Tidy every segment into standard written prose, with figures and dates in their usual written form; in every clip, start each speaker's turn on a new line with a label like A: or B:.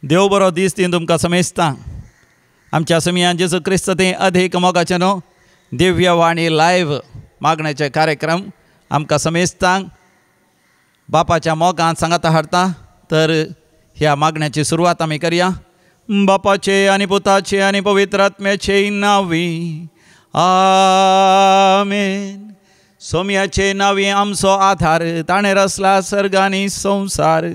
A: देव बरो दीस दी तुमकां समेस्तां। आमच्या समियान जेजू क्रिस्त ते अधीक मोगाचें न्हू दिव्यवाणी लायव्ह मागण्याचे कार्यक्रम आमकां समेस्तांक बापाच्या मोगान सांगाता हाडता। तर ह्या मागण्याची सुरवात आमी करया। बापाचे आनी पुताचे आनी पवित्र आत्म्याचे नांवी आमेन। सोम्याचे नांवी आमचो आधार, ताणें रचला सर्ग आनी संवसार।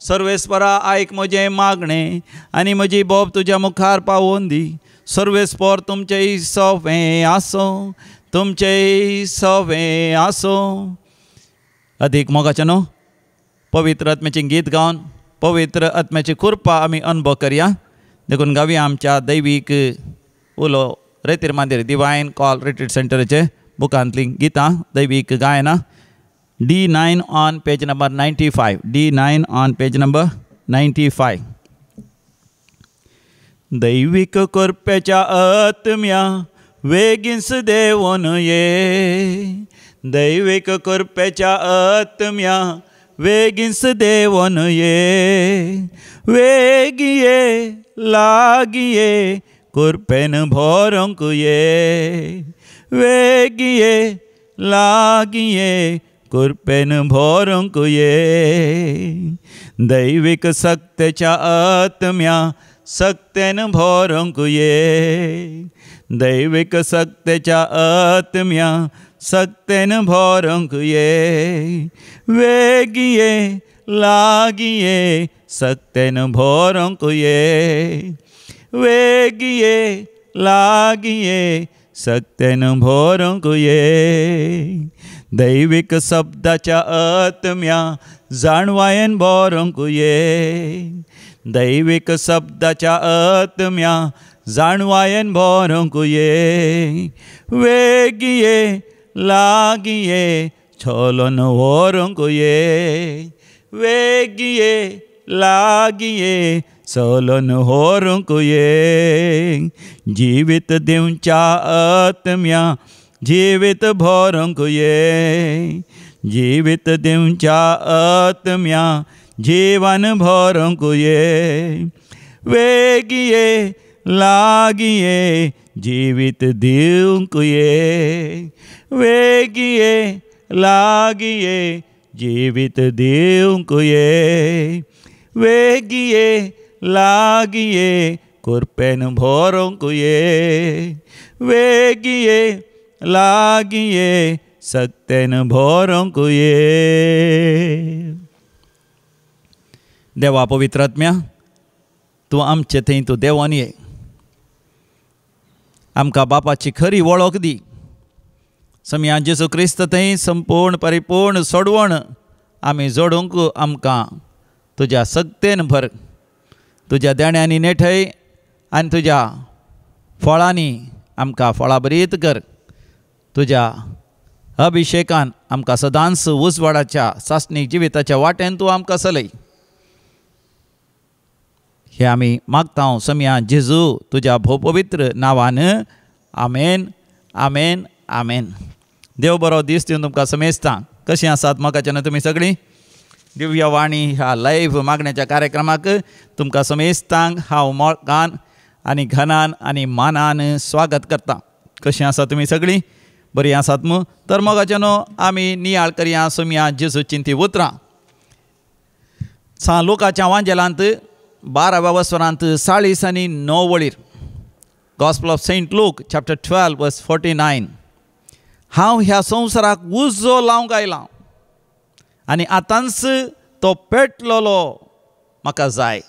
A: सर्वेस्परा आयक म्हजें मागणें आनी म्हजी बोब तुज्या मुखार पावोवन दी। सर्वेस्पर तुमचें सोवें आसूं, तुमचें सोवें आसूं। अधीक मोगाचें न्हू पवित्र आत्म्याचें गीत गावन पवित्र आत्म्याची कृपा आमी अनुभव करया। देखून गावया आमच्या दैवीक उलो रेतीर मांदीर डिवायन कॉल रिट्रीट सेंटराचे बुकांतलीं गितां दैवीक गायनां। D9 on page number 95, D9 on page number 95। दैवीक कृपेच्या आत्म्या वेगींच देवून ये, दैवीक कृपेच्या आत्म्या वेगींच देवून ये, वेगी ये लागी ये कृपेन भरूंक ये, वेगी ये लागी ये कृपेन भरूंक ये। दैवीक सक्तेच्या आत्म्या सक्तेन भरूंक ये, दैवीक सक्तेच्या आत्म्या सक्तेन भरूंक ये, वेगी ये लागी ये सक्तेन भरूंक ये, वेगी ये लागी ये सक्तेन भरूंक ये। दैवीक शब्दाच्या आत्म्या जाणवायेन भरूंक ये, दैवीक शब्दाच्या आत्म्या जाणवायेन भरूंक ये, वेगी ये लागी ये चलोन व्हरूंक ये, वेगी ये लागी ये चलोन व्हरूंक ये। जिवीत दिवच्या आत्म्या जिवीत भरूंक ये, जिवीत दिवच्या आत्म्या जीवन भरूंक ये, वेगी ये लागी ये जिवीत दिवंक ये, वेगी ये लागी ये जिवीत दिवंक ये, वेगी ये लागी ये कृपेन भरूंक ये, वेगी ये लागी ये सक्तेन भरूंक ये। देवा पवित्र आत्म्या तूं आमचे थंय तूं देवान ये, आमकां बापाची खरी वळख दी। सम्या जेजू क्रिस्त थंय संपूर्ण परिपूर्ण सोडवण आमी जोडूंक आमकां तुज्या सक्तेन भर, तुज्या देण्यांनी नेठय आनी तुज्या फळांनी आमकां फळां बरीत कर। तुज्या अभिशेकान आमकां सदांच उजवाडाच्या सासणीक जिविताच्या वाटेन तूं आमकां चलय। हे आमी मागता सम्या जेजू तुज्या भोवपवित्र नांवान आमेन आमेन आमेन। देव बरो दीस दिवन तुमकां समेस्तां। कशीं आसात मोगाच्यान तुमी सगळीं? दिव्यवाणी ह्या लायव्ह मागण्याच्या कार्यक्रमाक तुमकां समेस्तांक हांव मोगान आनी घनान आनी मानान स्वागत करता। कशीं आसात तुमी सगळीं? बरीं आसात मू? तर मोगाच्यान आमी नियाळ करया सम्या जेजूचीं तीं उतरां। सा लोकाच्या वांजेलांत 12व्या वसरांत 40 आनी 9 वळीर, gospel of Saint Luke chapter 12 verse 49। हांव ह्या संवसाराक उजो लावंक आयलां आनी आतांच तो पेटलेलो म्हाका जाय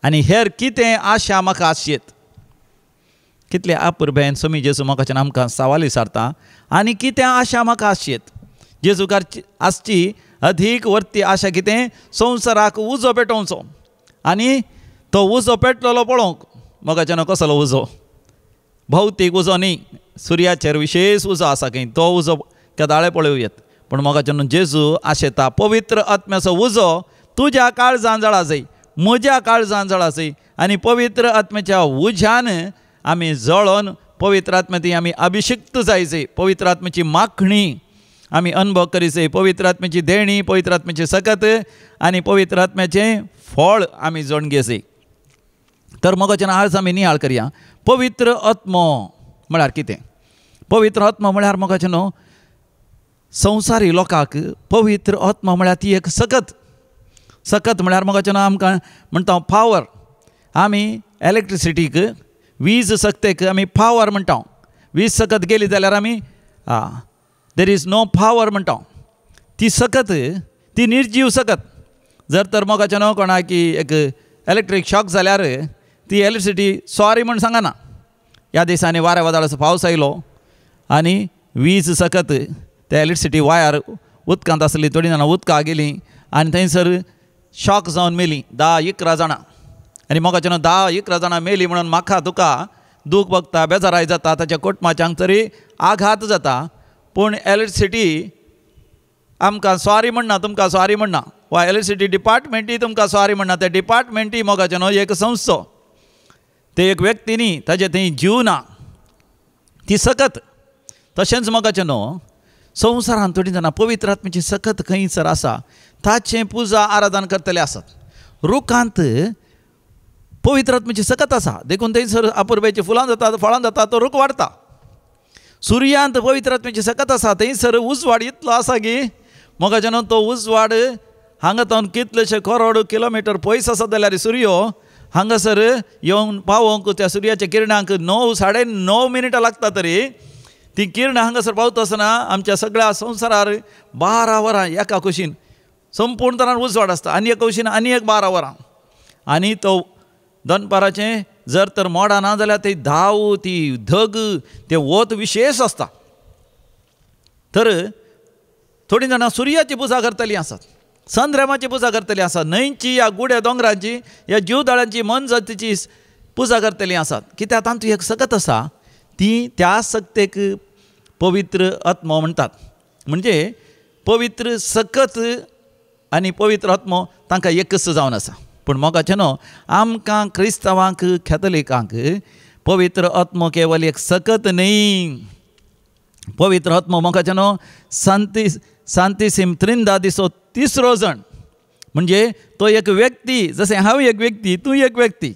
A: आनी हेर कितें आशा म्हाका आसयेत। कितले अपुरबेन सोमी जेजू म्हाकाच्यान आमकां सवाल विचारता आनी कितें आशा म्हाका आसयेत। जेजूकार आसची अधीक वर्ती आशा कितें? संवसाराक उजो पेटोवचो आनी तो उजो पेटलेलो पळोवंक। मोगाच्यान कसलो उजो? भौतीक उजो न्ही, सुर्याचेर विशेष उजो आसा खंय, तो उजो केदाळे पळोवयेत। पूण मोगाच्यान जेजू आशेता पवित्र आत्म्याचो उजो तुज्या काळजान जळा जाय, म्हज्या काळजान जळा जाय आनी पवित्र आत्म्याच्या उज्यान आमी जळोन पवित्र आत्म्या आमी अभिषिक्त जायचे, पवित्र आत्म्याची माखणी आमी अनुभव करीचे, पवित्र आत्म्याची देणी, पवित्र आत्म्याची सकत आनी पवित्र आत्म्याचें फळ आमी जोडून घेयचे। तर मोगाच्यान आज आमी नियाळ करया पवित्र आत्मो म्हळ्यार कितें। पवित्र आत्मो म्हळ्यार मोगाचें न्हू संवसारी लोकांक पवित्र आत्मो म्हळ्यार ती एक सकत। सकत म्हळ्यार मोगाचें न्हू आमकां म्हणटा पावर। आमी इलेक्ट्रिसिटीक वीज सक्तेक आमी पावर म्हणटा। वीज सकत गेली जाल्यार आमी there is no power म्हणटा। ती सकत ती निर्जीव सकत। जर तर मोगाचें न्हू कोणाक एक इलेक्ट्रीक शॉक जाल्यार ती इलेक्ट्रिसिटी सॉरी म्हूण सांगना। ह्या दिसांनी वाऱ्या वादळाचो पावस आयलो आनी वीज सकत ते इलेक्ट्रिसिटी वायर उदकांत आसली, थोडीं जाणां उदकां गेलीं आनी थंयसर शॉक जावन मेलीं 10-11 जाणां। आनी मोगाचें न्हू 10-11 जाणां मेलीं म्हणून म्हाका तुका दूख भोगता, बेजाराय जाता, ताच्या कुटुंबाच्यांक तरी आघात जाता। पूण इलेक्ट्रिसिटी आमकां सॉरी म्हणना, तुमकां सॉरी म्हणना, वा इलेक्ट्रिसिटी डिपार्टमेंटूय तुमकां सॉरी म्हणना। ते डिपार्टमेंटूय मोगाचें न्हू एक संस्थो, ते एक व्यक्ती न्ही, ताजे थंय जीव ना, ती सकत। तशेंच मोगाचें न्हू संवसारांत थोडीं जाणां पवित्र आत्म्याची सकत खंयसर आसा ताचें पुजा आराधन करतले आसात। रुखांत पवित्र आत्म्याची सकत आसा देखून थंयसर अपुरबायचीं फुलां जातात, फळां जातात, तो रूख वाडटा। सुर्यांत पवित्र आत्म्याची सकत आसा थंयसर उजवाड इतलो आसा की मोगाचें न्हू तो उजवाड हांगा तावन कितलेशे करोड किलोमिटर पयस आसा जाल्यार सुर्यो हांगासर येवन पावोवंक त्या सुर्याच्या किरणांक 9-9.5 मिनटां लागता। तरी ती किरणां हांगासर पावता आसतना आमच्या सगळ्या संवसारार 12 वरां एका कुशीन संपूर्ण तरान उजवाड आसता आनी एका कुशीन आनी एक 12 वरां। आनी तो दनपाराचें जर तर मोडां ना जाल्यार ती धांव, ती धग, तें वत विशेश आसता। तर थोडीं जाणां सुर्याची पुजा करतलीं आसात, संद्रमाची पुजा करतली आसात, न्हंयची ह्या गुड्या दोंगरांची ह्या जीवदाळांची मनजातीची पुजा करतली आसात। कित्याक तांतूं एक सकत आसा ती त्या सक्तेक पवित्र आत्मो म्हणटात। म्हणजे पवित्र सकत आनी पवित्र आत्मो तांकां एकच जावन आसा। पूण मोगाचें न्हू आमकां क्रिस्तांवांक कॅथलिकांक पवित्र आत्मो केवल एक सकत न्ही। पवित्र आत्मो मोगाचें न्हू सांतिसीम त्रिंदादिसो तिसरो जण, म्हणजे तो एक व्यक्ती। जशें हांव एक व्यक्ती, तूं एक व्यक्ती,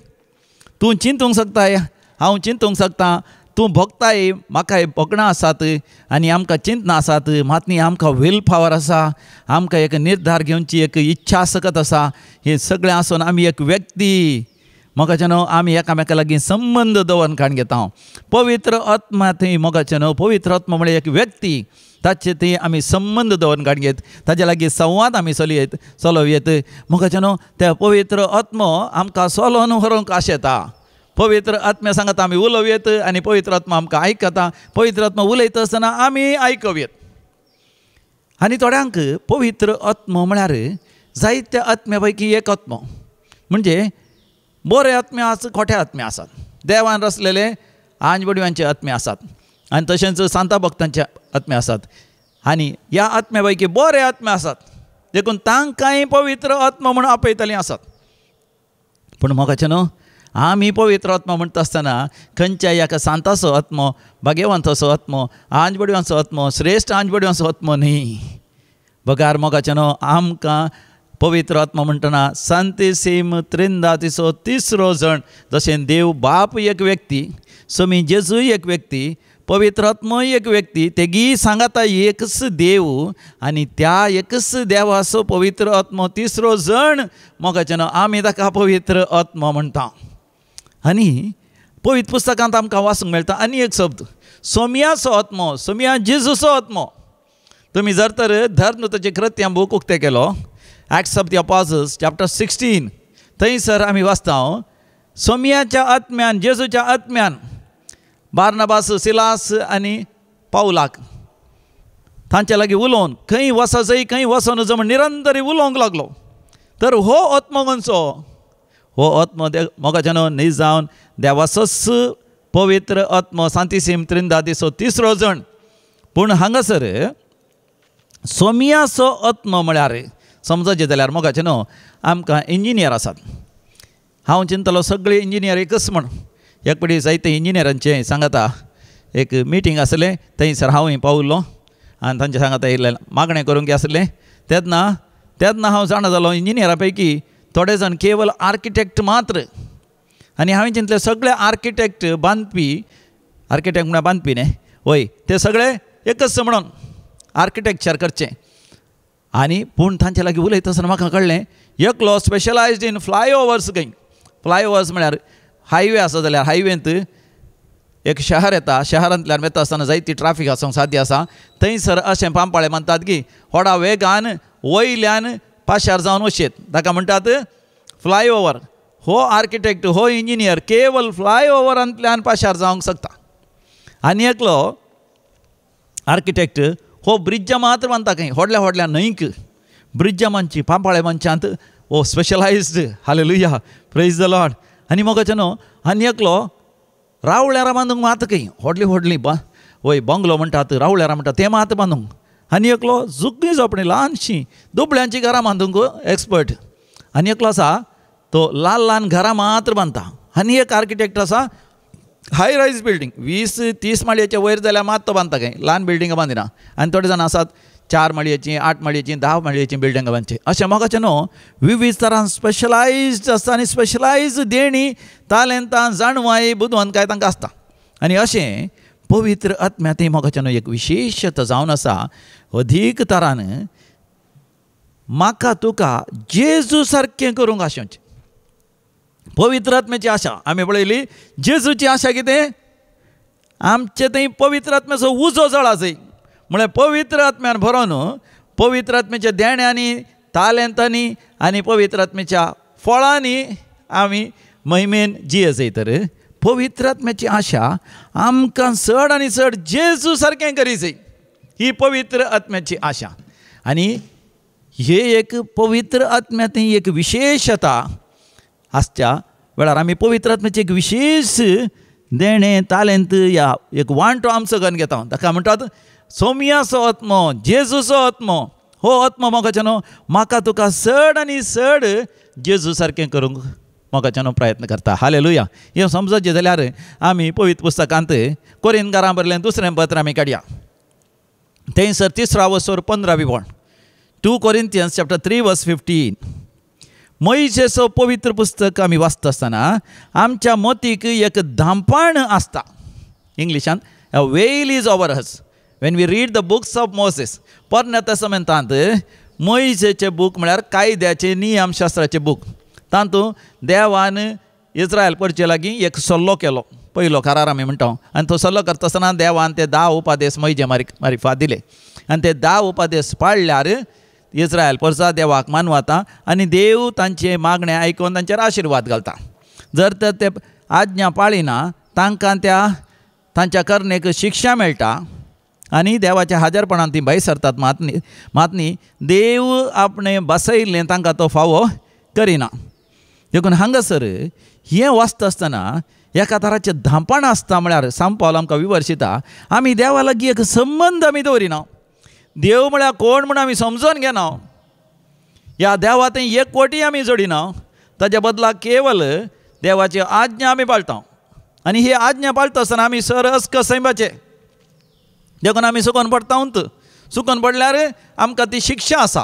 A: तूं चिंतूंक शकताय, हांव चिंतूंक शकता, तूं भोगताय, म्हाकाय भोगणां आसात आनी आमकां चिंतनां आसात, मात न्ही आमकां will power आसा, आमकां एक निर्धार घेवची एक इच्छा सकत आसा। हें सगळें आसून आमी एक व्यक्ती मोगाचें न्हू आमी एकामेका लागीं संबंद दवरून काडून घेता। पवित्र आत्मा थंय मोगाचें न्हू पवित्र आत्मा म्हळ्यार एक व्यक्ती, ताचे थंय आमी संबंद दवरून काडून घेत, ताजे लागीं संवाद आमी चलयत चलोवयेत। मोगाचें न्हू त्या पवित्र आत्मो आमकां चलोवन व्हरूंक आशेता। पवित्र आत्म्या सांगता आमी उलोवयेत आनी पवित्र आत्मा आमकां आयकता। पवित्र आत्मा उलयता आसतना आमी आयकवयेत। आनी थोड्यांक पवित्र आत्मो म्हळ्यार जायत्या आत्म्या पैकी एक आत्मो, म्हणजे बरे आत्मे आसात, खोटे आत्मे आसात, देवान रचलेले आंजबडव्यांचे आत्मे आसात आनी तशेंच सांता भक्तांचे आत्मे आसात। आनी ह्या आत्म्या पैकी बरे आत्मे आसात देखून तांकांय पवित्र आत्मा म्हूण आपयतलीं आसात। पूण मोगाचें न्हू आमी पवित्र आत्मा म्हणटा आसतना खंयच्याय एका सांताचो आत्मो, भाग्यवंताचो आत्मो, आंजबडव्यांचो आत्मो, श्रेश्ठ आंजबडव्यांचो आत्मो न्ही। बगार मोगाचें न्हू आमकां पवित्र आत्मा म्हणटना सांतिसीम त्रिंदातिचो तिसरो जण, जशें देव बाप एक व्यक्ती, स्वामी जेजूय एक व्यक्ती, पवित्र आत्मोय एक व्यक्ती, तेगी सांगाता एकच देव आनी त्या एकच देवाचो पवित्र आत्मो तिसरो जण मोगाचें न्हू आमी ताका पवित्र आत्मो म्हणटा। आनी पवित्र पुस्तकांत आमकां वाचूंक मेळटा आनी एक शब्द, सोम्याचो आत्मो, सोम्या जेजूचो आत्मो। तुमी जर तर धर्मदूताचें कृत्यां बूक उक्तें केलो, Acts of the Apostles chapter 16, थंयसर आमी वाचता सोम्याच्या आत्म्यान, जेजूच्या आत्म्यान बार्नाबास, सिलास आनी पावलाक तांच्या लागीं उलोवन खंय वचजय खंय वचोन म्हण निरंतर उलोवंक लागलो। तर हो आत्मो खंयचो? हो आत्मो मोगाचें न्हू न्ही जावन देवाचोच पवित्र आत्मो सांतिसीम त्रिंदादिसो तिसरो जण। पूण हांगासर सोम्याचो आत्मो म्हळ्यार समजचें जाल्यार मोगाचें न्हू आमकां इंजिनियर आसात। हांव चिंतलो सगळे इंजिनियर एकच म्हण। एक पटी जायते इंजिनियरांचें सांगाता एक मिटींग आसलें, थंयसर हांवूय पावलो आनी तांचे सांगाता येयलें मागणें करूंक आसलें। तेन्ना तेन्ना हांव जाणा जालो इंजिनियरा पैकी थोडे जाण केवल आर्किटेक्ट मात्र, आनी हांवें चिंतलें सगळे आर्किटेक्ट बांदपी, आर्किटेक्ट म्हळ्यार बांदपी न्ही, वय ते सगळे एकच म्हणून आर्किटेक्चर करचें. आनी पूण तांचे लागीं उलयता आसतना म्हाका कळ्ळें एकलो स्पेशलायज्ड इन फ्लायओवर्स खंय. फ्लायओवर्स म्हळ्यार हायवे आसा जाल्यार हायवेंत एक शहर येता, शहरांतल्यान वता आसतना जायती ट्राफीक आसूंक साध्य आसा, थंयसर अशें पांपाळे मानतात की व्हडा वेगान वयल्यान पाशार जावन वचयेत, ताका म्हणटात फ्लायओवर. हो आर्किटेक्ट हो इंजिनियर केवल फ्लायओवरांतल्यान पाशार जावंक शकता. आनी एकलो आर्किटेक्ट हो ब्रिज्जां मात्र बांदता खंय, व्हडल्या व्हडल्या न्हंयक ब्रिज्जां बांदची, पांपाळे बांदच्यांत हो specialised. Hallelujah, praise the Lord. आनी मोगाचें न्हू आनी एकलो रावळेरां बांदूंक मात खंय, व्हडली व्हडली वय बंगलो म्हणटात, रावळेरां म्हणटात तें मात बांदूंक. आनी एकलो झुग्गी झोपडी ल्हानशी दुबळ्यांची घरां बांदूंक एक्सपर्ट. आनी एकलो आसा तो ल्हान ल्हान घरां मात्र बांदता. आनी एक आर्किटेक्ट आसा हाय रायज बिल्डींग 20-30 माळयेचे वयर जाल्यार मात तो बांदता खंय, ल्हान बिल्डिंगां बांदिना. आनी थोडे जाण आसात 4 माळयेची, 8 माळयेची, 10 माळयेची बिल्डिंगां बांदची. अशें मोगाचें न्हू विविध तरान स्पेशलायज्ड आसता आनी स्पेशलायज्ड देणी तालेंतां जाणवाय बुदवंतकाय तांकां आसता. आनी अशें पवित्र आत्म्यांत मोगाचें न्हू एक विशेशता जावन आसा, अधीक तरान म्हाका तुका जेजू सारकें करूंक आशेवचें. पवित्र आत्म्याची आशा आमी पळयली, जेजूची आशा कितें, आमचे थंय पवित्र आत्म्याचो उजो जळा जाय, म्हळ्यार पवित्र आत्म्यान भरोन पवित्र आत्म्याच्या देण्यांनी तालेंतांनी आनी पवित्र आत्म्याच्या फळांनी आमी महिमेन जिये जाय. तर पवित्र आत्म्याची आशा आमकां चड आनी चड जेजू सारकें करी जाय, ही पवित्र आत्म्याची आशा. आनी हे एक पवित्र आत्म्यांत एक विशेशता आसच्या वेळार आमी पवित्र आत्म्याची एक विशेश देणें तालेंत या एक वांटो आमचो करून घेता, ताका म्हणटात सोमियाचो आत्मो, जेजूचो आत्मो. हो आत्मो मोगाचें न्हू म्हाका तुका चड आनी चड जेजू सारकें करूंक मोगाचें न्हू प्रयत्न करता. हालेलुया. हें समजचें जाल्यार आमी पवित्र पुस्तकांत कोरिंथकारां बरयल्लें दुसरें पत्र आमी काडया, थंयसर 3 वसोर 15 वळ, 2 Corinthians chapter 3 verse 15. मोयजेचो पवित्र पुस्तक आमी वाचता आसतना आमच्या मतीक एक धांपण आसता. इंग्लिशान a veil is over us when we read the books of Moses. पोरण्या तेस्तामेंतांत मोयजेचे बूक म्हळ्यार कायद्याचे नियमशास्त्राचे बूक, तातूंत देवान इस्रायल परचे लागीं एक सल्लो केलो, पयलो करार आमी म्हणटा. आनी तो सल्लो करता आसतना देवान ते 10 उपादेश मोयजे मारिफात दिले आनी ते 10 उपादेश पाळल्यार इस्रायल परसा देवाक मानवता आनी देव तांचे मागणें आयकून तांचेर आशिर्वाद घालता. जर तर ते आज्ञा पाळिना तांकां त्या तांच्या करणेक शिक्षा मेळटा आनी देवाच्या हाजरपणान ती भायर सरतात. मात न्ही देव आपणें बसयल्लें तांकां तो फावो करिना. देखून हांगासर हें वाचता आसतना एका तराचें धांपण आसता, म्हळ्यार सांपावल आमकां विवर्शिता आमी देवा लागीं एक संबंद आमी दवरिना. देव म्हळ्यार कोण म्हूण आमी समजून घेना, ह्या देवा थंय एक कोटी आमी जोडिना, ताच्या बदला केवल देवाची आज्ञा आमी पाळटा. आनी ही आज्ञा पाळटा आसतना आमी सरस सैमाचे, देखून आमी सुकोन पडटा. सुकोन पडल्यार आमकां ती शिक्षा आसा,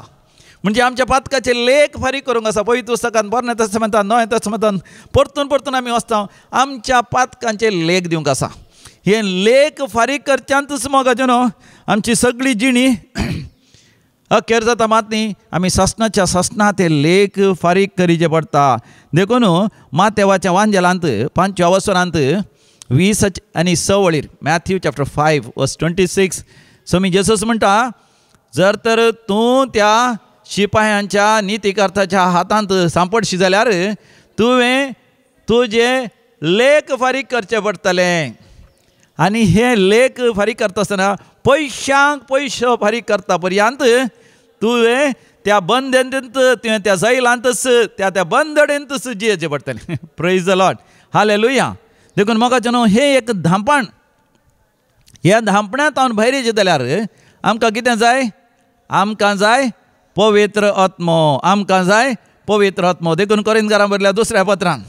A: म्हणजे आमच्या पातकाचे लेख फारीक करूंक आसा. पवित्र पुस्तकान पोरणे तेस्तामेंतान नवें तेस्तामेंतान परतून परतून आमी वाचता आमच्या पातकांचे लेख दिवंक आसा. हे लेख फारीक करच्यांतच मोगाचें न्हू आमची सगळी जिणी अखेर जाता. मात न्ही आमी सासणाच्या सासणा ते लेख फारीक करीचे पडटा. देखून मातेवाच्या वांजेलांत 5व्या वसरांत 20 आनी 6 वळीर, मॅथ्यू चॅप्टर 5 वर्स 26, स्वामी जेजूस म्हणटा जर तर तूं त्या शिपायांच्या नितीकर्ताच्या हातांत सांपडशी जाल्यार तुवें तुजें लेख फारीक करचें पडटलें. आनी हे लेख फारीक करता आसतना पयशांक पयशो फारीक करता पर्यंत तुवें त्या बंदनेंत, तुवें त्या जैलांतच, त्या त्या बंदडेंतच जियेचें पडटलें. Praise the Lord, hallelujah. देखून मोगाचें न्हू हें एक धांपण, ह्या धांपण्यांत हांव भायर येयचें जाल्यार आमकां कितें जाय? आमकां जाय पवित्र आत्मो, आमकां जाय पवित्र आत्मो. देखून कोरिंथकारां बरयल्या दुसऱ्या पत्रान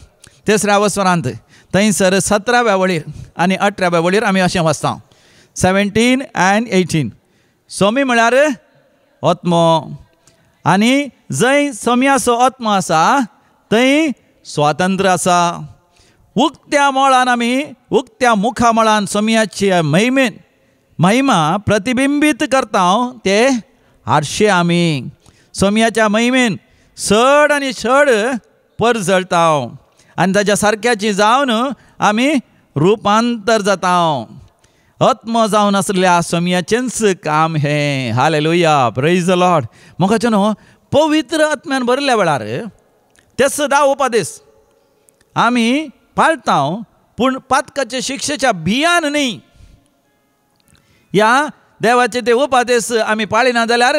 A: 3व्या वसरांत थंयसर 17व्या वळीर आनी 18व्या वळीर आमी अशें वाचता, 17 आनी 18. सोमी म्हळ्यार आत्मो, आनी जंय सोम्याचो आत्मो आसा थंय स्वातंत्र्य आसा. उक्त्या मळान आमी उक्त्या मुखा मळान सोमयाची महिमेन महिमा प्रतिबिंबीत करता ते आरशे आमी सोमयाच्या महिमेन चड आनी चड परजळता आनी ताच्या सारक्याची जावन आमी रुपांतर जाता. आत्मो जावन आसल्या सोमयाचेंच काम हें. हालेलुया, प्रेज the Lord. मोगाचो न्हू पवित्र आत्म्यान भरिल्ल्या वेळार ते सदां उपदेश आमी पाळता, पूण पातकाचे शिक्षेच्या भियान न्ही. ह्या देवाचे ते उपदेश आमी पाळिना जाल्यार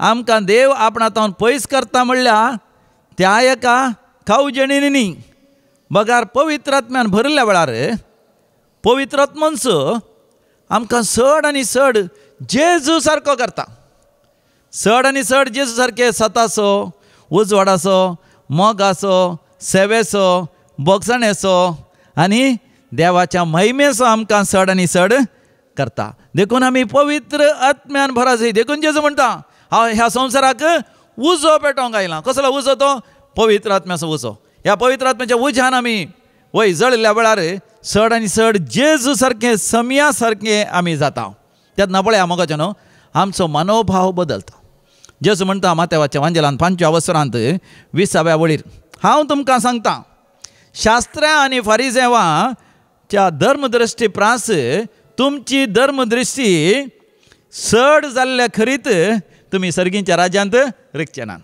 A: आमकां देव आपणा तावन पयस करता म्हणल्यार त्या एका खावजेणीन न्ही, बगार पवित्र आत्म्यान भरिल्ल्या वेळार पवित्र आत्मोच आमकां चड आनी चड जेजू सारको करता. चड आनी चड जेजू सारके सताचो, उजवाडाचो, मोगाचो, सेवेचो, बोगसणेचो आनी देवाच्या महिमेचो आमकां चड आनी चड करता. देखून आमी पवित्र आत्म्यान भरा जाय. देखून जेजू म्हणटा हांव ह्या संवसाराक उजो पेटोवंक आयला. कसलो उजो तो? पवित्र आत्म्याचो उजो. ह्या पवित्र आत्म्याच्या उज्यान आमी वय जळिल्ल्या वेळार चड आनी चड जेजू सारकें समया सारकें आमी जाता. तेन्ना पळया मोगाचो न्हू आमचो मनोभाव बदलता. जेजू म्हणटा मातेवाच्या वांजेलान 5व्या वसरांत 20व्या वळीर, हांव तुमकां सांगता शास्त्रां आनी फारिजेवाच्या धर्मदृश्टी प्रास तुमची धर्मदृश्टी चड जाल्ल्या खरीत तुमी सर्गींच्या राज्यांत रिगचे ना.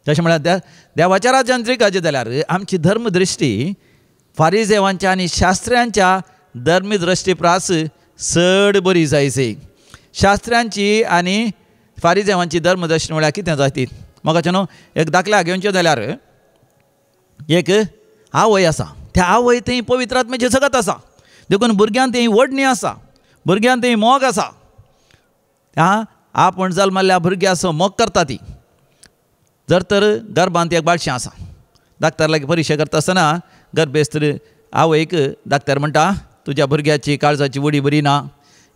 A: तशें म्हळ्यार देवाच्या राज्यांत रिगचें जाल्यार आमची धर्मदृश्टी फारिजेवांच्या आनी शास्त्र्यांच्या धर्मदृश्टी प्रास चड बरी जायची. शास्त्र्यांची आनी फारिजेवांची धर्मदृश्टी म्हळ्यार कितें जाती मोगाचें न्हू एक दाखल्या घेवचें जाल्यार एक आवय आसा, त्या आवय थंय पवित्र आत्म्याचें जगत आसा, देखून भुरग्यां थंय ओडणी आसा, भुरग्यां थंय मोग आसा. आं आपूण जल्मल्ल्या भुरग्याचो मोग करता ती. जर तर गर्भांत एक बाळशें आसा, डाक्टर लागीं परिक्षा करता आसतना गर्भेस्त आवयक डाक्टर म्हणटा तुज्या भुरग्याची काळजाची उडी बरी ना,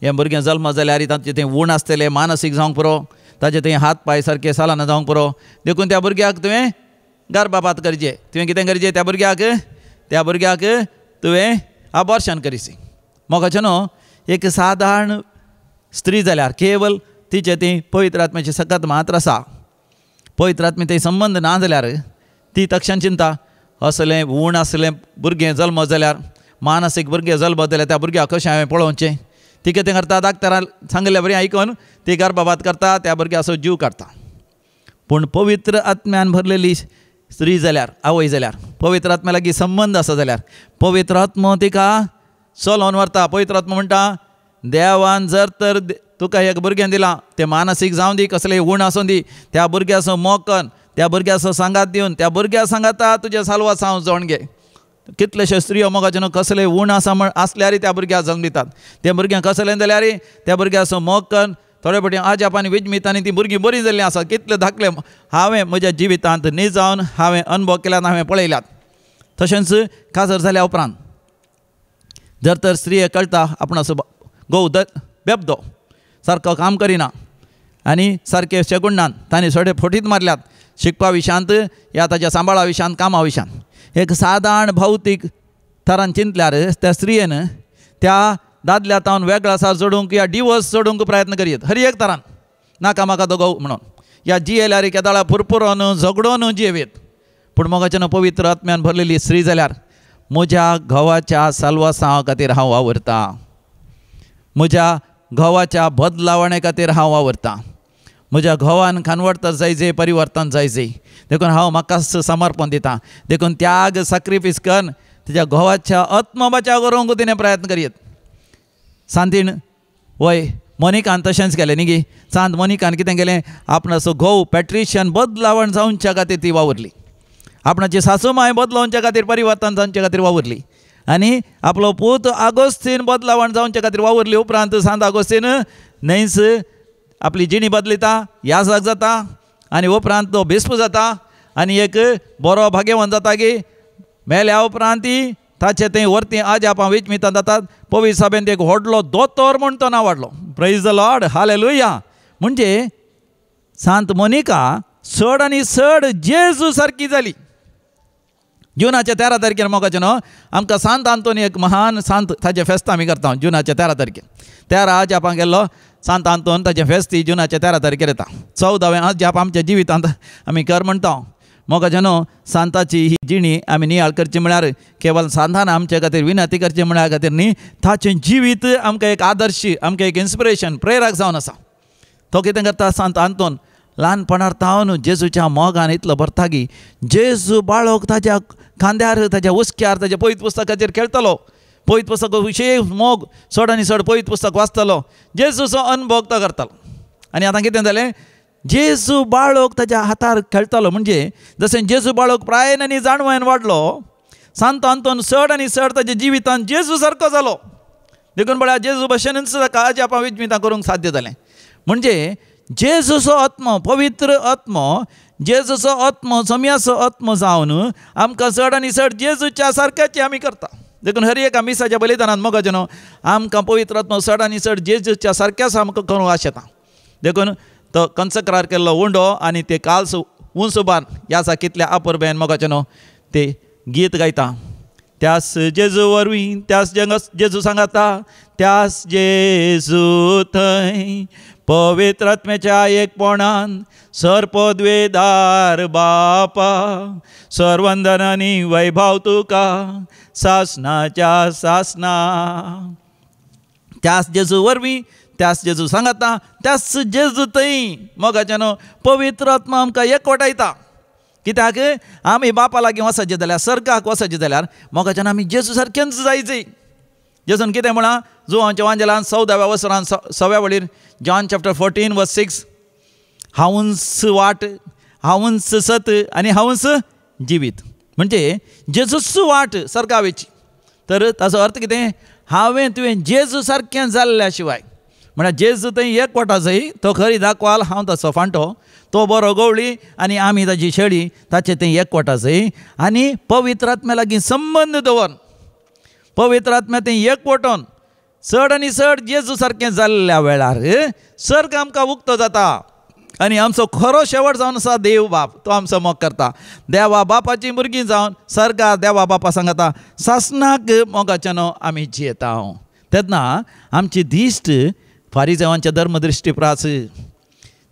A: हें भुरगें जल्म जाल्यार ताचें थंय ऊण आसतलें, मानसीक जावंक पुरो, ताचे थंय हात पांय सारके सालाना जावंक पुरो, देखून त्या भुरग्याक तुवें गर्भपात करचें. तुवें कितें करचें? त्या भुरग्याक त्या भुरग्याक तुवें अबॉर्शन करीसी. मोगाचें न्हू एक सादारण स्त्री जाल्यार केवल तिचें ती पवित्र आत्म्याची सकत मात्र आसा, पवित्र आत्मे थंय संबंद ना जाल्यार ती तक्षण चिंता असलें ऊण आसलें भुरगें जल्म जाल्यार मानसीक भुरगें जल्म जाल्यार त्या भुरग्याक कशें हांवें पळोवचें. ती कितें करता? डाक्टरान सांगिल्ल्या बरें आयकून ती गर्भपात करता, त्या भुरग्याचो जीव काडटा. पूण पवित्र आत्म्यान भरलेली स्त्री जाल्यार, आवय जाल्यार, पवित्र आत्म्या लागीं संबंद आसा जाल्यार पवित्र आत्मो तिका चलोवन व्हरता. पवित्र आत्मो म्हणटा देवान जर तर तुका एक भुरगें दिलां तें मानसीक जावं दी, कसलें ऊण आसूं दी, त्या भुरग्याचो मोग कर, त्या भुरग्याचो सांगात दिवन त्या भुरग्या सांगाता तुजें साल्वासांव जावन घे. कितलेशे स्त्रियो मोगाचे न्हू कसलें ऊण आसा म्हण आसल्यार त्या भुरग्याक जल्म दितात. तें भुरगें कसलें जाल्यार त्या भुरग्याचो मोग कर, थोडे फावटी आजाप आनी विजमीत आनी ती भुरगीं बरीं जाल्लीं आसात. कितले धाकले हांवें म्हज्या जिवितांत न्ही जावन हांवें अनुभव केल्यात, हांवें पळयल्यात. तशेंच काजर जाल्या उपरांत जर तर स्त्रिये कळटा आपणाचो घोव बेबदो सारको काम करिना आनी सारके शेगुण्णान तांणी थोडे फोटीत मारल्यात शिकपा विशयांत या ताच्या सांबाळा विशयांत, कामा विशयांत, एक सादारण भौतीक थरान चिंतल्यार त्या स्त्रियेन त्या दादल्या तावन वेगळा सार जोडूंक या डिवोर्स जोडूंक प्रयत्न करीत हर एक तरान, नाका म्हाका तो घोव म्हणून, या जियेल्यार केदाळा पुरपुरोन झगडोन जियेत. पूण मोगाचें पवित्र आत्म्यान भरलेली स्त्री जाल्यार म्हज्या घोवाच्या साल्वासांवा खातीर हांव वावुरतां, म्हज्या घोवाच्या बदलावणे खातीर हांव वावुरतां, म्हज्या घोवान खानवडतर जायजे, परिवर्तन जायजे, देखून हांव म्हाकाच समर्पण दितां. देखून त्याग सॅक्रिफायस करून तिच्या घोवाच्या आत्मबचाव करूंक तिणें प्रयत्न करीत. सांतीण वय मोनिकान तशेंच केलें न्ही गी. सांत मोनिकान कितें केलें? आपणाचो घोव पॅट्रिशियन बदलावण जावच्या खातीर ती वावुरली, आपणाची सासू माय बदलावच्या खातीर, परिवर्तन जावच्या खातीर वावुरली आनी आपलो पूत आगोस्तीन बदलावण जावच्या खातीर वावुरली. उपरांत सांत आगोस्तीन न्हंयच आपली जिणी बदलिता, याजक जाता आनी उपरांत तो बिस्प जाता आनी एक बरो भाग्यवंत जाता की मेल्या उपरांत ती ताचे थंय वरती आजापां विचमितां जातात. पवित्र सभेन एक व्हडलो दोतोर म्हूण तो नांव वाडलो. Praise the Lord, hallelujah. म्हणजे सांत मोनिका चड आनी चड जेजू सारकी जाली. जुनाच्या 13 तारखेर मोगाचें न्हू आमकां सांत आंतोनी एक महान सांत ताचें फेस्त आमी करता जुनाच्या 13 तारखेर. 13 अजापां गेल्लो सांत आंतोन ताचें फेस्त ही जुनाच्या 13 तारखेर येता. 14वें अजाप आमच्या जिवितांत आमी कर म्हणटा. मोगाचें न्हू सांताची ही जिणी आमी नियाळ करची म्हळ्यार केवल सांतान आमचे खातीर विनंती करची म्हळ्यार खातीर न्ही, ताचें जिवीत आमकां एक आदर्श, आमकां एक इन्स्पिरेशन, प्रेरक जावन आसा. तो कितें करता सांत आंतोन ल्हानपणार तावन जेजूच्या मोगान इतलो भरता की जेजू बाळक ताज्या खांद्यार, ताज्या हुस्क्यार, ताज्या पवित्र पुस्तकाचेर खेळटलो. पवित्र पुस्तक विशेश मोग, चड आनी चड पवित्र पुस्तक वाचतलो, जेजूचो अनुभव तो करतालो. आनी आतां कितें जालें, जेजू बाळक ताज्या हातार खेळटालो. म्हणजे जशें जेजू बाळक प्रायेन आनी जाणवायन वाडलो, सांत आंतोन चड आनी चड ताज्या जिवितान जेजू सारको जालो. देखून पळया जेजू भशेनूच ताका अजापां विजमितां करूंक साध्य जालें. म्हणजे जेजूचो आत्मो, पवित्र आत्मो, जेजूचो आत्मो सोम्याचो आत्मो जावन आमकां चड आनी चड जेजूच्या सारक्याची आमी करता. देखून हर एका मिसाच्या बलिदानान मोगाचें न्हू आमकां पवित्र आत्मो चड आनी चड जेजूच्या सारक्याच आमकां करूंक आशेता. देखून तो कंसक्रार केल्लो उंडो आनी ते काल्स उंसुबान ह्या कितल्या अपुरबेन मोगाचें न्हू ते गीत गायता. त्यास जेजू वरवीं, त्यास जेजू सांगाता, त्यास जेजू थंय पवित्र आत्म्याच्या एकपणान सर्पद्वेदार बापा सर्वंदनानी वैभव तुका सासनाच्या सासना. त्यास जेजू वरवीं, त्यास जेजू सांगाता, त्यास जेजू थंय मोगाचें न्हू पवित्र आत्मा आमकां एकवटायता. कित्याक आमी बापा लागीं वचचें जाल्यार, सर्गाक वचचें जाल्यार मोगाच्यान आमी जेजू सारकेंच जायचे. जेजून कितें म्हळां जुवांच्या वांजेलान 14व्या वसरान 6व्या वळीर, जॉन चॅप्टर 14 वर्स 6, हांवूच वाट, हांवूच सत आनी हांवूच जिवीत. म्हणजे जेजूच वाट सर्गावेची. तर ताचो अर्थ कितें, हांवें तुवें जेजू सारकें जाल्ल्या शिवाय, म्हळ्यार जेजू थंय एक वाटा जाय, तो खरी दाखवाल, हांव ताचो फांटो, तो बरो गवळी आनी आमी ताजी शेळी, ताचे थंय एक वाटा जाय. आनी पवित्र आत्म्या लागीं संबंद दवर, पवित्र आत्म्या थंय एक वटोन चड आनी चड जेजू सारकें जाल्ल्या वेळार सर्ग आमकां उक्तो जाता आनी आमचो खरो शेवट जावन आसा देव बाप, तो आमचो मोग करता. देवा बापाची भुरगीं जावन सर्गार देवा बापा सांगता सासनाक मोगाचें न्हू आमी जियेता. तेन्ना आमची दिश्ट फारिजेवांच्या धर्मदृश्टी प्रास,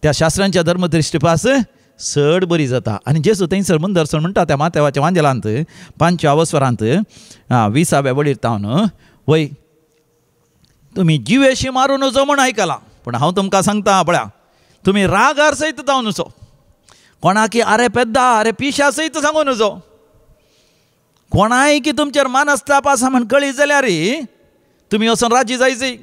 A: त्या शास्त्रांच्या धर्मदृश्टी प्रास चड बरी जाता. आनी जेजू थंयसर मुंदरसर म्हणटा त्या मातेवाच्या वांजेलांत 5व्या वस्वरांत 20व्या वळीर तावन, वय तुमी जिवेशी मारून नजो म्हूण आयकलां, पूण हांव तुमकां सांगता पळया तुमी रागार सयत जावन नजो, कोणाकी आरे पेद्दा आरे पिशा सयत सांगू नजो, कोणाय की तुमचेर मानस्ताप आसा म्हण कळी जाल्यार तुमी वचून राजी जायची.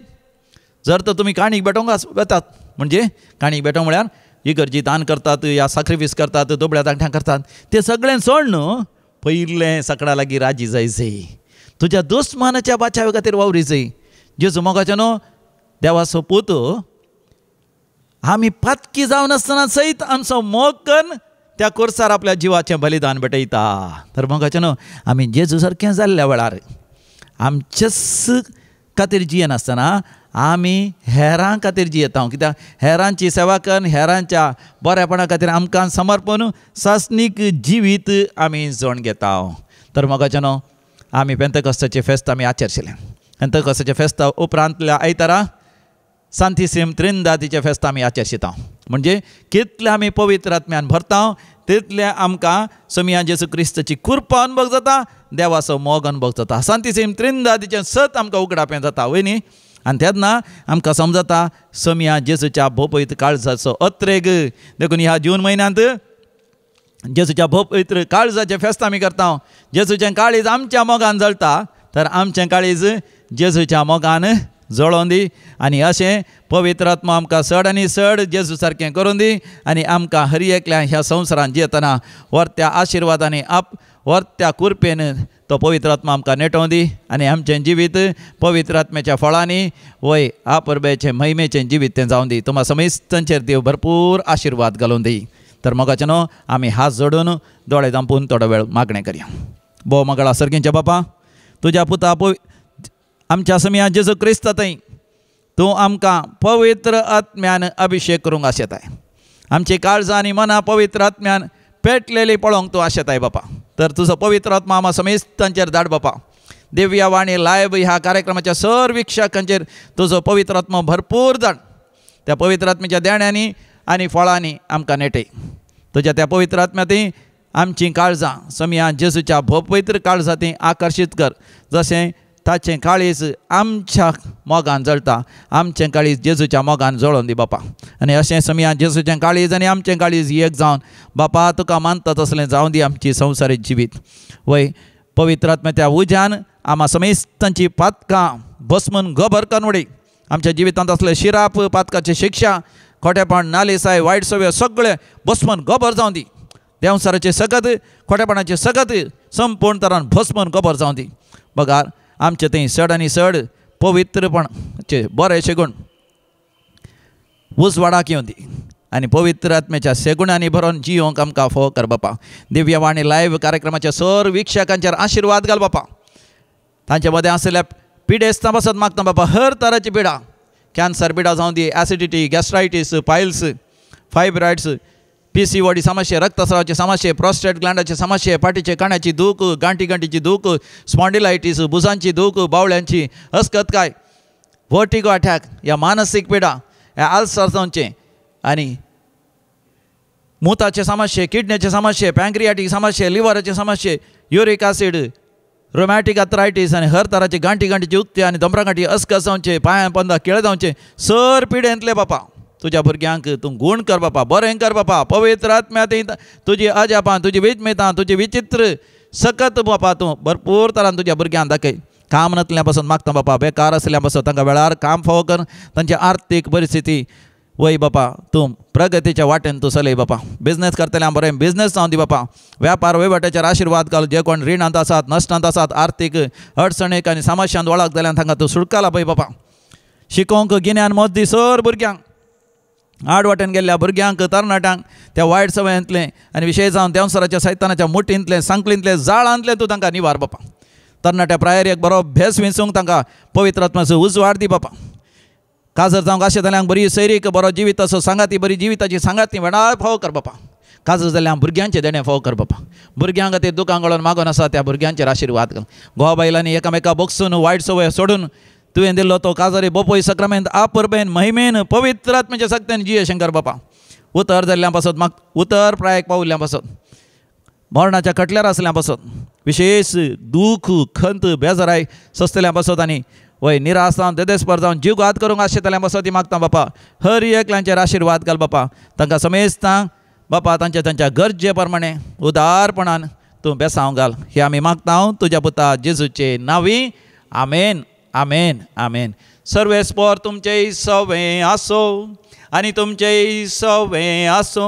A: जर तर तुमी काणीक भेटोवंक वेतात, म्हणजे काणीक भेटोवंक म्हळ्यार इगर्जी दान करतात या साक्रिफीस करतात, दुबळ्या धाकट्यां करतात, ते सगळें सोड न्हू पयलें सगळ्या लागीं राजी जायचे, तुज्या दुस्मानाच्या बाचावे खातीर वावरी जाय. जेजू मोगाचें न्हू देवाचो पूत आमी पातकी जावन आसतना सयत आमचो मोग करून त्या कोर्सार आपल्या जिवाचें बलिदान भेटयता. तर मोगाचें न्हू आमी जेजू सारकें जाल्ल्या वेळार आमचेच खातीर जियेनासतना आमी हेरां खातीर जियेता. कित्याक हेरांची सेवा करून हेरांच्या बरेपणा खातीर आमकां समर्पण सासणीक जिवीत आमी जण घेता. तर मोगाचें न्हू आमी पेंतेकोस्ताचें फेस्त आमी आचरशिलें. पेंतेकोस्ताचें फेस्ता उपरांतल्या आयतारा सांतिसीम त्रिंदादीचें फेस्त आमी आचरशिता. म्हणजे कितले आमी पवित्र आत्म्यान भरता तितले आमकां सोमिया जेजू क्रिस्ताची कृपा अनुभव जाता, देवाचो मोग अनुभव जाता. सांतिसीम त्रिंदादीचें सत आमकां उगडापें जाता वय न्ही. आनी तेन्ना आमकां समजता सोमिया जेजूच्या भोपवित्र काळजाचो अत्रेग. देखून ह्या जून म्हयन्यांत जेजूच्या भोपवित्र काळजाचें फेस्त आमी करता. जेजूचें काळीज आमच्या मोगान जळटा तर आमचें काळीज जेजूच्या मोगान जळोवन दी आनी अशें पवित्र आत्मा आमकां चड आनी चड जेजू सारकें करून दी आनी आमकां हर एकल्या ह्या संवसारांत जियेतना व्हरत्या आशिर्वादांनी आप व्हरत्या कृपेन तो पवित्र आत्मा आमकां नेटोवन दी आनी आमचें जिवीत पवित्र आत्म्याच्या फळांनी वय आपरबेचें महिमेचें जिवीत तें जावन दी. तुमा समेस्तांचेर देव भरपूर आशिर्वाद घालून दी. तर मोगाचें न्हू आमी हात जोडून दोळे धांपून थोडो वेळ मागणें करया. भोव मगळा सर्गींच्या बापा, तुज्या पुता आमच्या समिया जेजू क्रिस्ता थंय तूं आमकां पवित्र आत्म्यान अभिशेक करूंक आशेताय. आमची काळजां आनी मनां पवित्र आत्म्यान पेटलेली पळोवंक तूं आशेताय बापा. तर तुजो पवित्र आत्मा आमा समेस्तांचेर धाड बापा. दिव्य वाणी लायव्ह ह्या कार्यक्रमाच्या सर वीक्षकांचेर तुजो पवित्र आत्मा भरपूर धाड. त्या पवित्र आत्म्याच्या देण्यांनी आनी फळांनी आमकां नेटय. तुज्या त्या पवित्र आत्म्या आमचीं काळजां समिया जेजूच्या भोपवित्र काळजां ती आकर्शीत कर. जशें ताचें काळीज आमच्या मोगान जळटा, आमचें काळीज जेजूच्या मोगान जळोवन दी बापा. आनी अशें समिया जेजूचें काळीज आनी आमचें काळीज एक जावन बापा तुका मानता तसलें जावं दी आमची संवसारीक जिवीत. वय पवित्र आत्म्याच्या उज्यान आमा समेस्तांची पातकां भस्मन गोबर करून उडय. आमच्या जिवितांत आसले शिराप, पातकाची शिक्षा, खोटेपण, नालिसाय, वायट सवय सगळें भस्मन गोबर जावं दी. देंवसाराचे सगत, खोटेपणाचे सगत संपूर्ण तरान भस्मन गोबर जावं दी. बगार आमचे थंय सड आनी सड पवित्रपणाचे बरे शेगूण उजवाडाक येवं दी आनी पवित्र आत्म्याच्या शेगुणांनी भरून जियोंक आमकां फोव कर बापा. दिव्यवाणी लायव्ह कार्यक्रमाच्या सर वीक्षकांचेर आशिर्वाद घाल बापा. तांचे मदें आशिल्ल्या पिडेस्तां पासत मागता बापा, हर तराची पिडा, कॅन्सर पिडा जावं दी, एसिडिटी, गॅस्ट्रायटीस, पायल्स, फायब्रॉइड्स, PCOD समस्या, रक्तस्रावाचे समस्या, प्रोस्टेट ग्लँडाचे समस्या, फाटीचे काण्याची दूख, गांठी गांठीची दूख, स्पॉन्डिलायटीस, भुजांची दूख, बावळ्यांची अस्कतकाय, वर्टिगो अटॅक, या मानसीक पिडा, ह्या आल्सर जावचे आनी मुताचे समस्ये, किडनेचे समस्ये, पँक्रियाटीक समस्ये, लिवराचे समस्ये, युरीक ॲसिड, रोमॅटीक आर्थरायटीस आनी हर तराची गांठी गांठीची उक्ती आनी दोमरा गांठी अस्कत जावचे, पांयां पंदा केळ जावचे, सर पिडेंतले बापा तुज्या भुरग्यांक तूं गूण कर बापा, बरें कर बापा. पवित्र आत्म्या तुजी अजापां, तुजी विस्मितां, तुजी विचित्र सकत बापा तूं भरपूर तरान तुज्या भुरग्यांक दाखय. काम नासल्या पासून मागता बापा, बेकार आसल्या पासून तांकां वेळार काम फावो कर, तांची आर्थीक परिस्थिती वय बापा तूं प्रगतीच्या वाटेन तूं चलय बापा. बिजनेस करतल्यांक बरें बिजनेस जावं दी बापा. व्यापार वहिवाटाचेर आशिर्वाद घाल. जे कोण रिणांत आसात, नश्टांत आसात, आर्थीक अडचणीक आनी समस्यांत वळख जाल्यान तांकां तूं सुटका लाभय बापा. शिकोवंक गिन्यान मत दी सर भुरग्यांक, आड वाटेन गेल्ल्या भुरग्यांक, तरणाट्यांक त्या वायट सवयांतलें आनी विशेश जावन देंवसराच्या सैतानाच्या मुठींतलें, सांकळींतलें, जाळांतलें तूं तांकां निवार बापा. तरणाट्या प्रायर एक बरो भेस विंचूंक तांकां पवित्र आत्म्याचो उजवाड दी बापा. काजर जावंक आशे जाल्यांक बरी सैरीक, बरो जिविताचो सांगाती, बरी जिविताची सांगाती वेळार फावो कर बापा. काजर जाल्यांक भुरग्यांचें देणें फावो कर बापा. भुरग्यांक खातीर दुकां गळोवन मागून आसा त्या भुरग्यांचेर आशिर्वाद घाल. घोवा बायलांनी एकामेका बोगसून वायट सवय सोडून तुवें दिल्लो तो काजारी बोपोय सक्रामेंत आपरबेन महिमेन पवित्र आत्म्याच्या सक्तेन जिये शंकर बापा. उतर जाल्ल्यां पासत माग, उतर प्रायक पावल्ल्यां पासत, मरणाच्या खटल्यार आसल्या पासत, विशेष दूख खंत बेजाराय सोंसतल्या पासत आनी वय निराश जावन देदेस्पर जावन जीव घात करूंक आशेतल्या पासत मागता बापा. हर एकल्यांचेर आशिर्वाद घाल बापा. तांकां समेस्तांक बापा तांच्या तांच्या गरजे प्रमाणे उदारपणान तूं बेसांव घाल. हे आमी मागता तुज्या पुता जेजूचे नांवी, आमेन, आमेन, आमेन. सर्वेस्पर तुमचेय सवें आसो आनी तुमचेय सवें आसो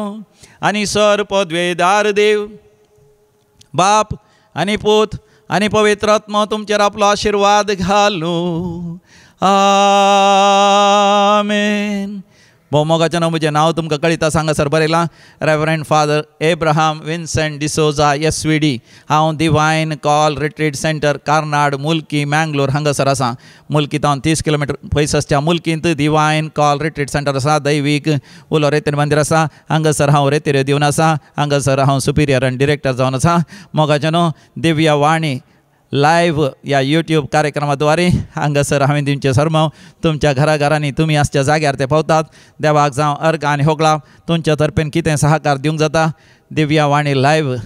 A: आनी सर पदवेदार देव बाप आनी पूत आनी पवित्र आत्मा तुमचेर आपलो आशिर्वाद घालूं. आमेन. भोवमोगाचें नांव म्हजें नांव तुमकां कळिता हांगासर बरयलां, reverend father Abraham Vincent D'Souza SVD. हांव divine call retreat centre, Karnad, Mulki, Mangalore हांगासर आसा. मुल्की तावन 30 किलोमिटर पयस आसच्या मुल्कींत डिवायन कॉल रिट्रीट सेंटर आसा. दैवीक उलो रेतीर मंदीर आसा. हांगासर हांव रेतीर दिवन आसा. हांगासर हांव सुपिरियर आनी डिरेक्टर जावन आसा. मोगाचें न्हू दिव्य वाणी लायव्ह ह्या यूट्यूब कार्यक्रमाद्वारे हांगासर हांवें दिवचें सर्मांव तुमच्या घराघरांनी तुमी आसच्या जाग्यार ते पावतात. देवाक जावं अर्घ आनी होगळा. तुमच्या तर्फेन कितें सहकार दिवंक जाता दिव्या वाणी लायव्ह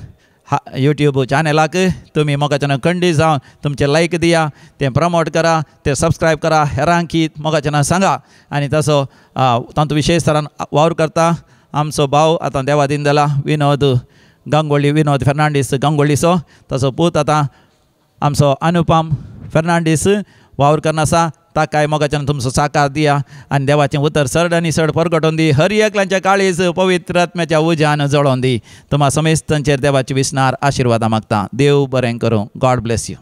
A: यूट्यूब चॅनलाक तुमी मोगाच्यान खंडीत जावन तुमचें लायक दिया, तें प्रमोट करा, तें सबस्क्रायब करा, हेरांकी मोगाच्यान सांगा. आनी तसो तातूंत विशेश तरान वावर करता आमचो भाव आतां देवा दीन जाला विनोद गांगोळी, विनोद फेर्नांडीस गांगोळीचो ताचो पूत आतां आमचो अनुपम फेर्नांडीस वावर करना आसा. ताकाय मोगाच्यान तुमचो साकार दिया आनी देवाचें उतर सरड आनी सड परगटोवन दी. हर एकल्यांच्या काळीज पवित्र आत्म्याच्या उज्यान जळोवन दी. तुमा समेस्तांचेर देवाची विसनार आशिर्वादां मागता. देव बरें करूं. God bless you.